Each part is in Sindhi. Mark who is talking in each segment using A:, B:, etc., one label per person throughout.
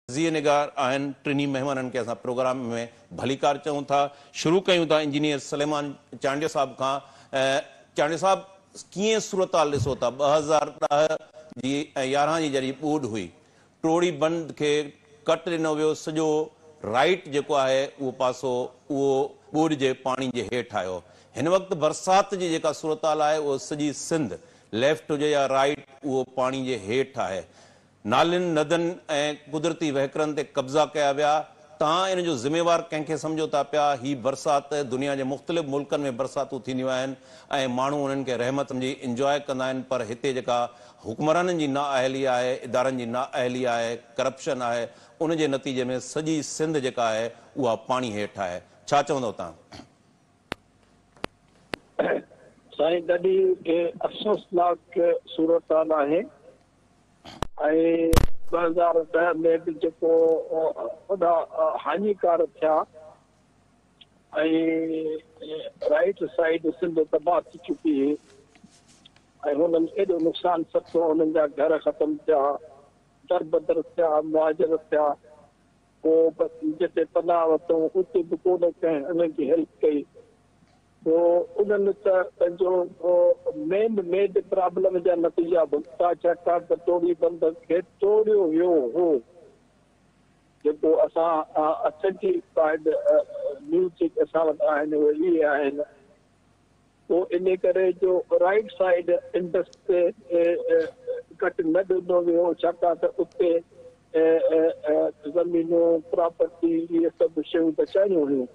A: تجزيي نگار آهن. ٽنهي مهمانن کي اسان پروگرام ۾ ڀليڪار چئون ٿا. شروع ڪيون ٿا انجنيئر سليمان چانڊيو صاحب کان. چانڊيو صاحب، ڪيئن صورتحال ڏسو ٿا؟ 2010 جي ۽ 11 جي جڏهن ٻوڏ هئي، ٽوڙي بند کي ڪٽ ڏنو ويو، سڄو رائيٽ جيڪو آهي اهو پاسو اهو ٻوڏ جي پاڻي جي هيٺ آيو. هن وقت برسات جي جيڪا صورتحال آهي اهو سڄي سنڌ ليفٽ هجي يا رائيٽ اهو پاڻي جي هيٺ آهي. نالين، ندين ۽ قدرتي وهڪرن تي قبضا ڪيا ويا، توهان ان جو ذميوار ڪنهن کي سمجهو ٿا پيا؟ هي برسات دنيا جي مختلف ملڪن ۾ برساتون ٿينديون آهن ۽ ماڻهو انهن کي رحمت سمجهي انجواء ڪندا آهن پر هتي جيڪا حڪمرانن جي نااهلي آهي، ادارن جي نااهلي آهي، ڪرپشن آهي ان جي نتيجي ۾ سڄي سنڌ جيڪا آهي اها پاڻي هيٺ آهي. ڇا چوندؤ توهان؟
B: سائين ڏاڍي افسوسناڪ صورتحال آهي. ۽ 2010 ۾ به جيڪو وڏا هاڃيڪار ٿيا ۽ رائيٽ سائيڊ سنڌ تباهه ٿي چڪي هئي ۽ هنن ايڏو نقصان ستو، هنن جا گهر ختم ٿيا، دربدر ٿيا، مهاجر ٿيا، پوء جتي پناهه ورتئون اتي به ڪو نه ڪنهن انهن کي هيلپ ڪئي. پوء انهن ته پنهنجو مين ميڊ پرابلم جا نتيجا ڀڳتا، ڇاڪاڻ ته ٽوڙي بند کي ٽوڙيو ويو هو، جيڪو اسان اٿينٽيفائيڊ نيوز جيڪي اسان وٽ آهن اهي اهي آهن. پوء انهي ڪري جو رائيٽ سائيڊ انڊس تي ڪٽ نه ڏنو ويو، ڇاڪاڻ ته اتي زمينون، پراپرٽي اهي سڀ شيون بچايون هيون.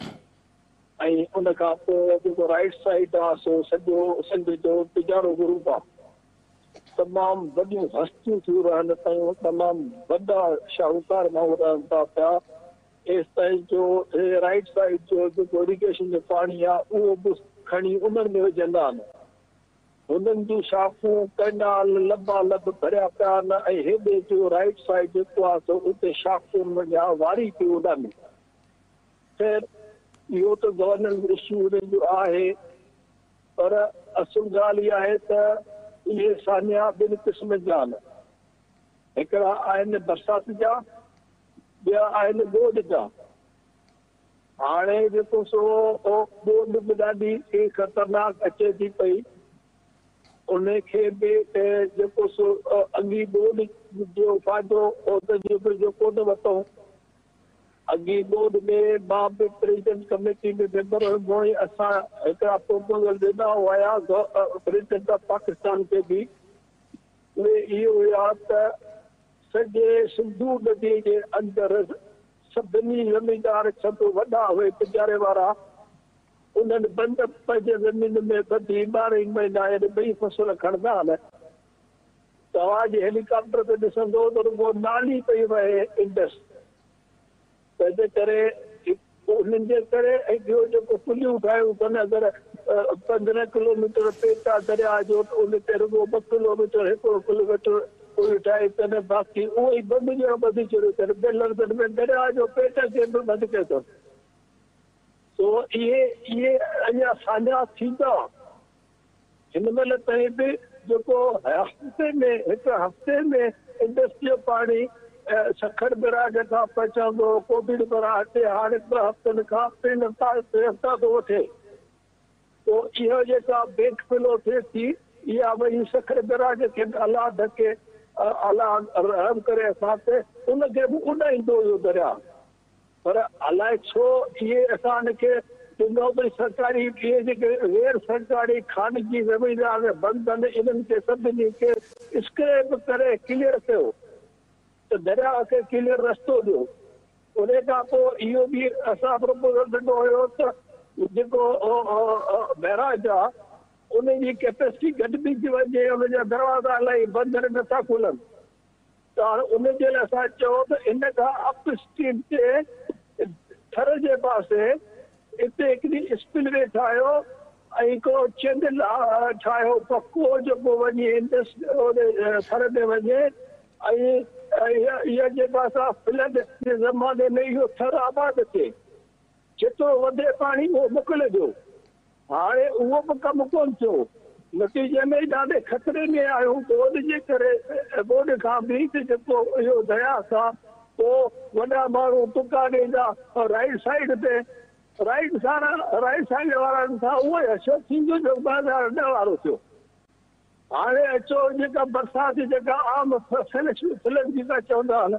B: ۽ ان کان پوء جيڪو رائيٽ سائيڊ آ سو سڄو سنڌ جو پڄاڻو گروپ آ. تمام وڏيون هستيون ٿيون رهن پيون، تمام وڏا شاهوڪار ماڻهو رهن ٿا پيا، ايستائين جو هي رائيٽ سائيڊ جو جيڪو اريگيشن جو پاڻي آ اهو به کڻي انهن ۾ وجهندا آهن. هنن جون شاخون، ڪئنال لبا لب ڀريا پيا آهن ۽ هيڏي جو رائيٽ سائيڊ جيڪو آ سو اتي شاخون منجهان واري پئي اڏامي. خير اهو ته گورننس اشو انهن جو آهي پر اصل ڳالهه اها آهي ته اهي سانحا ٻن قسمن جا آهن. هڪڙا آهن برسات جا ٻيا آهن ٻوڏ جا. هاڻي جيڪو سو ٻوڏ به ڏاڍي خطرناڪ اچي ٿي پئي ان کي به جيڪو سو اڳي ٻوڏ جو فائدو تجربي جو ڪونه ورتائون. اڳي ٻوڏ ۾ مان به پريزيڊنٽ ڪميٽي ۾ ميمبر هيم ۽ اسان هڪڙا پروپوزل ڏنا هيا پريزيڊنٽ آف پاڪستان کي به، اهي اهي هيا ته سڄي سنڌو ندي جي اندر سڀني زميندار سڀ وڏا اهي پڄاري وارا انهن بند پنهنجي زمين ۾ ٻڌي 12 ئي مهينا يعني ٻئي فصل کڻندا آهن. توهان جي هيليڪاپٽر تي ڏسندو ته رڳو نالي پئي وهي انڊس تنهن جي ڪري انهن جي ڪري ۽ ٻيو جيڪو پليون ٺاهيون اٿن اگر 15 ڪلوميٽر پيٽ آ درياء جو ته ان تي رڳو 2 ڪلوميٽر 1 ڪلوميٽر پل ٺاهي اٿن باقي اهو ئي بند ڄڻ ٻڌي ڇڏيو اٿن ٻين لفظن ۾ درياء جو پيٽ کي به بند ڪيو اٿن سو اهي اڃا سانحا ٿيندا. هن مهل تائين به جيڪو هفتي ۾ هڪ هفتي ۾ انڊس جو پاڻي سکر بئراج کان پهچندو هو ڪوٽڙي بئراج تي هاڻي 2 هفتن کان 3 هفتا 3 هفتا ٿو وٺي. پوء اها جيڪا بيڪ فلو ٿئي ٿي اها وڃي سکر بئراج کي به الله ڍڪي الله رحم ڪري اسان تي ان کي به اڏائيندو اهو درياء. پر الائي ڇو اهي اسان کي ڏنو به سرڪاري اهي جيڪي غير سرڪاري خانگي زميندار بند آهن انهن کي سڀني کي اسڪريپ ڪري ڪليئر ڪيو ته درياء کي ڪليئر رستو ڏيو. ان کان پوء اهو به اسان پروپوزل ڏنو هيو ته جيڪو بئراج آهي ان جي ڪيپيسٽي گهٽ ٿي وڃي ان جا دروازا الائي بند آهن نٿا کلن. ته هاڻ ان جي لاء اسان چيو ته ان کان اپ اسٽريم تي ٿر جي پاسي اتي هڪڙي اسپل وي ٺاهيو ۽ هڪڙو چينل ٺاهيو پڪو جيڪو وڃي انڊس ٿر ۾ وڃي ۽ اها جيڪا سا فلڊ جي زماني ۾ اهو ٿر آباد ٿئي. جيترو وڌي پاڻي اهو موڪلي ڏيو. هاڻي اهو به ڪم ڪونه ٿيو. نتيجي ۾ ڏاڍي خطري ۾ آهيون. ٻوڏ جي ڪري ٻوڏ کان به ته جيڪو اهو درياء سان پوء وڏا ماڻهو ٽڪا ڏيندا رائيٽ سائيڊ تي، رائيٽ سارا رائيٽ سائيڊ وارن سان اهو ئي حشر ٿيندو جو 2010 وارو ٿيو. هاڻي اچو جيڪا برسات جيڪا عام فلش فلڊ جيڪا چوندا آهن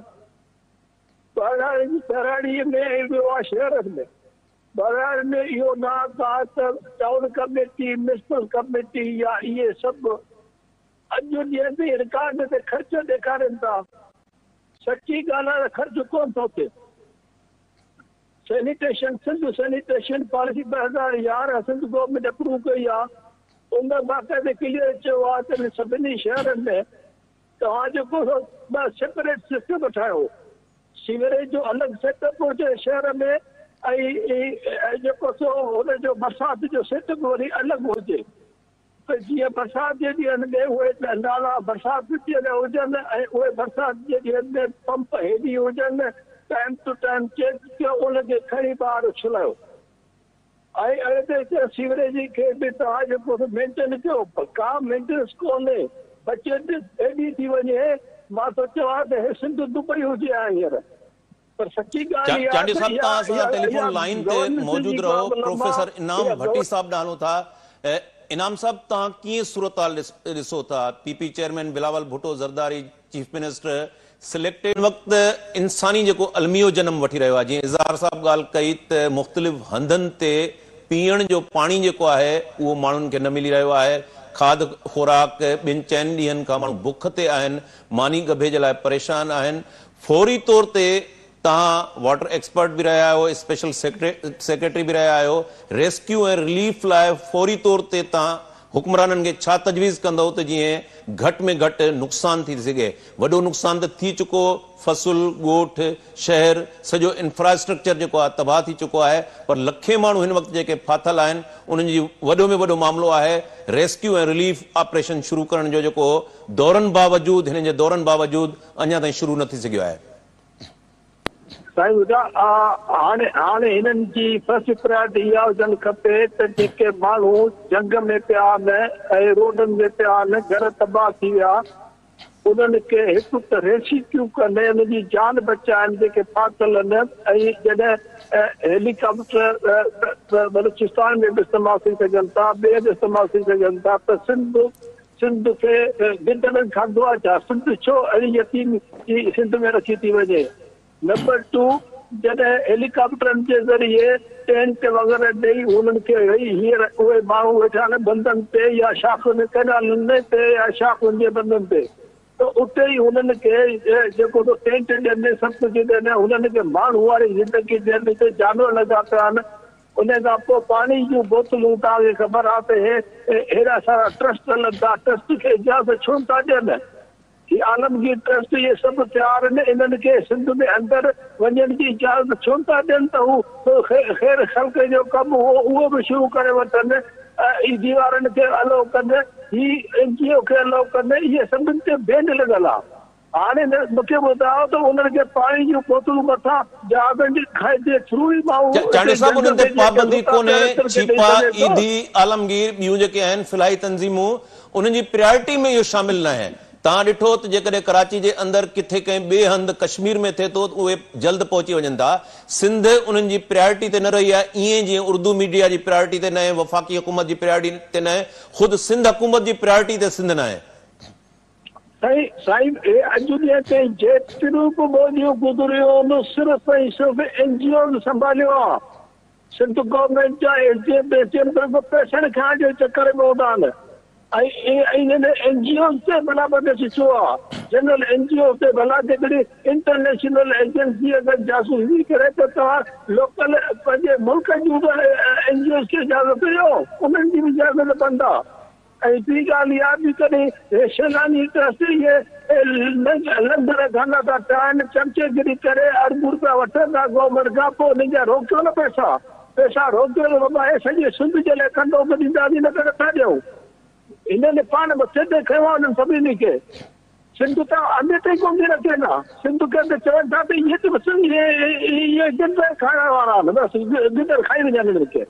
B: ٻهراڙي جي ٻهراڙيء ۾ ۽ ٻيو آهي شهرن ۾. ٻهراڙين ۾ اهو نه آهي ته ٽائون ڪميٽي، ميونسپل ڪميٽي يا اهي سڀ اڄ ڏينهن تائين رڪارڊ تي خرچ ڏيکارين ٿا. سچي ڳالهه آهي ته خرچ ڪونه ٿو ٿئي. Sanitation Sindh sanitation policy 2011 Sindh government approve ڪئي آهي، ان باقاعدي ڪليئر چيو آهي ته سڀني شهرن ۾ توهان جيڪو سو ٻه سيپريٽ سسٽم ٺاهيو، سيوريج جو الڳ سيٽ اپ هجي شهر ۾ ۽ جيڪو سو هن جو برسات جو سيٽ اپ وري الڳ هجي. ته جيئن برسات جي ڏينهن ۾ اهي نالا برسات جي لاء هجن ۽ اهي برسات جي ڏينهن ۾ پمپ هيوي هجن، ٽائيم ٽو ٽائيم چيڪ ڪيو ان کي کڻي ٻاهر اڇلايو ۽ اهڙي طريقي سان سيوريج کي به توهان جيڪو سو مينٽين ڪيو پر ڪا مينٽيننس ڪونهي بچت ايڏي ٿي وڃي مان ٿو چوان ته هي سنڌ دبئي هجي ها هينئر. پر سچي ڳالهه اها
A: چانڊيو
B: ته
A: صاحب
B: اها
A: توهان اسان سان
B: اها
A: ٽيليفون
B: اها
A: لائين تي
B: گورنمينٽ جي
A: موجود رهو
B: پرابلم آ
A: پروفيسر انعام
B: اها
A: ڀٽي صاحب ڏانهن هلون ٿا انعام صاحب توهان ڪيئن صورتحال ڏسو ٿا P P chairman Bilawal Bhutto Zardari chief minister selected وقت انساني جيڪو الميو جنم وٺي رهيو آهي جيئن اظهار صاحب ڳالهه ڪئي ته مختلف هنڌن تي پيئڻ جو پاڻي جيڪو آهي اهو ماڻهن کي نه ملي رهيو آهي کاڌ خوراڪ ٻن چئن ڏينهن کان ماڻهو بک تي آهن ماني ڳڀي جي لاء پريشان آهن فوري طور تي توهان واٽر ايڪسپرٽ به رهيا آهيو، اسپيشل سيڪريٽري به رهيا آهيو، ريسڪيو ۽ رليف لاء فوري طور تي توهان حڪمرانن کي ڇا تجويز ڪندؤ ته جيئن گهٽ ۾ گهٽ نقصان ٿي سگهي؟ وڏو نقصان ته ٿي چڪو، فصل، ڳوٺ، شهر، سڄو انفراسٽرڪچر جيڪو آهي تباهه ٿي چڪو آهي پر لکين ماڻهو هن وقت جيڪي ڦاٿل آهن انهن جي وڏو ۾ وڏو معاملو آهي ريسڪيو ۽ رليف آپريشن شروع ڪرڻ جو جيڪو دورن باوجود هنن جي دورن باوجود اڃا تائين شروع نه ٿي سگهيو آهي.
B: سائين ٻڌاء هاڻي هاڻي هنن جي فرسٽ پرائرٽي اها هجڻ کپي ته جيڪي ماڻهو جهنگ ۾ پيا آهن ۽ روڊن ۾ پيا آهن گهر تباهه ٿي ويا انهن کي هڪ ته ريسڪيو ڪن انهن جي جان بچائن جيڪي ڦاٿل آهن ۽ جڏهن هيليڪاپٽر بلوچستان ۾ به استعمال ٿي سگهن ٿا ٻئي به استعمال ٿي سگهن ٿا ته سنڌ سنڌ کي گدڙن کاڌو آ ڇا؟ سنڌ ڇو اهڙي يتيم جي سنڌ ۾ رکي ٿي وڃي؟ نمبر ٽو جڏهن هيليڪاپٽرن جي ذريعي ٽينٽ وغيره ڏئي انهن کي هي هينئر اهي ماڻهو ويٺا آهن بندن تي يا شاخن ڪئنالن تي يا شاخن جي بندن تي ته اتي ئي انهن کي جيڪو سو ٽينٽ ڏين سڀ ڪجهه ڏين انهن کي ماڻهو واري زندگي ڏين هتي جانور لڳا پيا آهن ان کان پوء پاڻي جون بوتلون توهان کي خبر آ ته هي هيڏا سارا ٽرسٽ هلن ٿا ٽرسٽ کي اجازت ڇو نه ٿا ڏين هي عالمگير ٽرسٽ اهي سڀ تيار آهن انهن کي سنڌ ۾ اندر وڃڻ جي اجازت ڇو نه ٿا ڏين ته هو خير خلق جو ڪم هو اهو به شروع ڪري وٺن هي ديوارن کي الو ڪن هي اين جي او کي الو ڪن اهي سڀن تي بين لڳل آ. هاڻي مون کي ٻڌاء ته انهن کي پاڻي جون بوتلون مٿان جهازن جي کائي ٿرو ئي ماڻهو
A: چانڊيو
B: اتي
A: صاحب
B: جهنگ
A: انهن تي
B: ۾ جيڪي
A: پابندي
B: ستا پيا
A: ڪونهي
B: رهن تن کي ڏئي
A: ڇيپا
B: سگهي ٿو.
A: ايڌي عالمگير ٻيون جيڪي آهن فلاحي تنظيمون انهن جي پريارٽي ۾ اهو شامل ناهي توهان ڏٺو ته جيڪڏهن ڪراچي جي اندر ڪٿي ڪنهن ٻئي هنڌ ڪشمير ۾ ٿئي ٿو ته اهي جلد پهچي وڃن ٿا سنڌ انهن جي پريارٽي تي نه رهي آهي ائين جيئن اردو ميڊيا جي پريارٽي تي ناهي وفاقي حڪومت جي پريارٽي تي ناهي خود سنڌ حڪومت جي پريارٽي تي سنڌ ناهي.
B: سائين سائين هي اڄ ڏينهن تائين جيتريون به ٻوليون گذريون آهن صرف ۽ صرف اين جي اوز سنڀاليو آ سنڌ گورنمينٽ جا S D M S D M رڳو پئسن کائڻ جي چڪر ۾ هوندا آهن ۽ انهن اين جي اوز تي ڀلا بندش ڇو آ جنرل اين جي اوز تي ڀلا جيڪڏهن انٽرنيشنل ايجنسي اگر جاسوسي ڪري ته توهان لوڪل پنهنجي ملڪ جون به اين جي اوز کي اجازت ڏيو انهن جي به اجازت بند آ. ۽ ٻي ڳالهه اها به ڪڏهن هي سيلاني ٽرسٽ اهي لنگر گهانا ٿا ٺاهن چمچيگري ڪري اربون روپيا وٺن ٿا گورنمينٽ کان پوء انهن جا روڪيو نه پئسا پئسا روڪيو نه بابا هي سڄي سنڌ جي لاء ڪنڊو به ڏينداسين نه ته نٿا ڏيون هنن پاڻ مٿي تي کنيو آهي انهن سڀني کي سنڌ ته اهميت ئي ڪونه ٿي رکين ها سنڌ کي ته چون ٿا ته اهي ته بس اهي گدڙ کائڻ وارا آهن بس گدڙ کائي وڃن انهن کي.